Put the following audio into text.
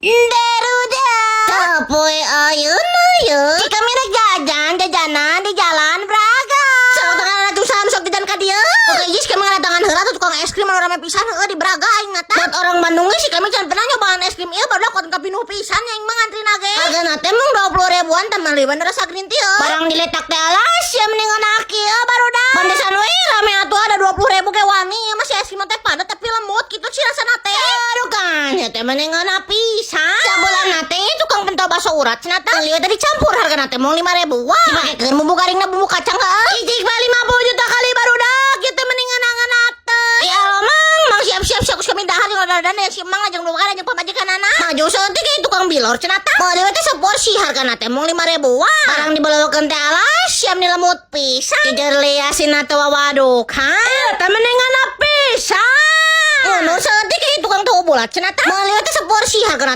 Barudak. Poe ayeuna ye. Si kami rek jajan jajanan di Jalan Braga. Sok tangan ratusan sok jajan ka dieu. Oke, geus kami ngadatangan heula tuh tukang es krim anu rame pisan heueuh di Braga aing mah tah. Buat orang Bandung ge si kami can pernah nyobaan es krim ieu, barudak kuat kapinuh pisan aing mah ngantrina ge. Hargana teh mung 20 ribuan, tambah leuwih rasa green tea. Barang diletak teh alas ya mending kieu, barudak. Pantesan we rame atuh, ada 20 ribu ge wani ieu mah. Si es krim teh padat tapi lembut gitu sih rasana teh. Aduh kan, ya teh mending pisan. Sabeulahna teh tukang pentol bakso urat cenah tah. Lieu teh dicampur, hargana teh mung 5 ribuan. Dimakekeun bumbu garingna bumbu kacang heuh. Icik mah 50 juta kali, barudak. Kieu teh mending ngeunah teh. Ya Allah, Mang, Mang siap-siap siap kami dahar jeung dadan ya si Mang jeung nu jeung pamajikanana. Maju saeutik kayak tukang bilor cenah tah. Meuli teh seporsi hargana teh mung 5 ribuan. Barang dibelewekeun teh alas siam lemut pisan. Jejer liasin teh wawadukan. Eta mending pisan. Ngono saeutik kayak tukang tahu bulat cenah tah. Meuli teh seporsi hargana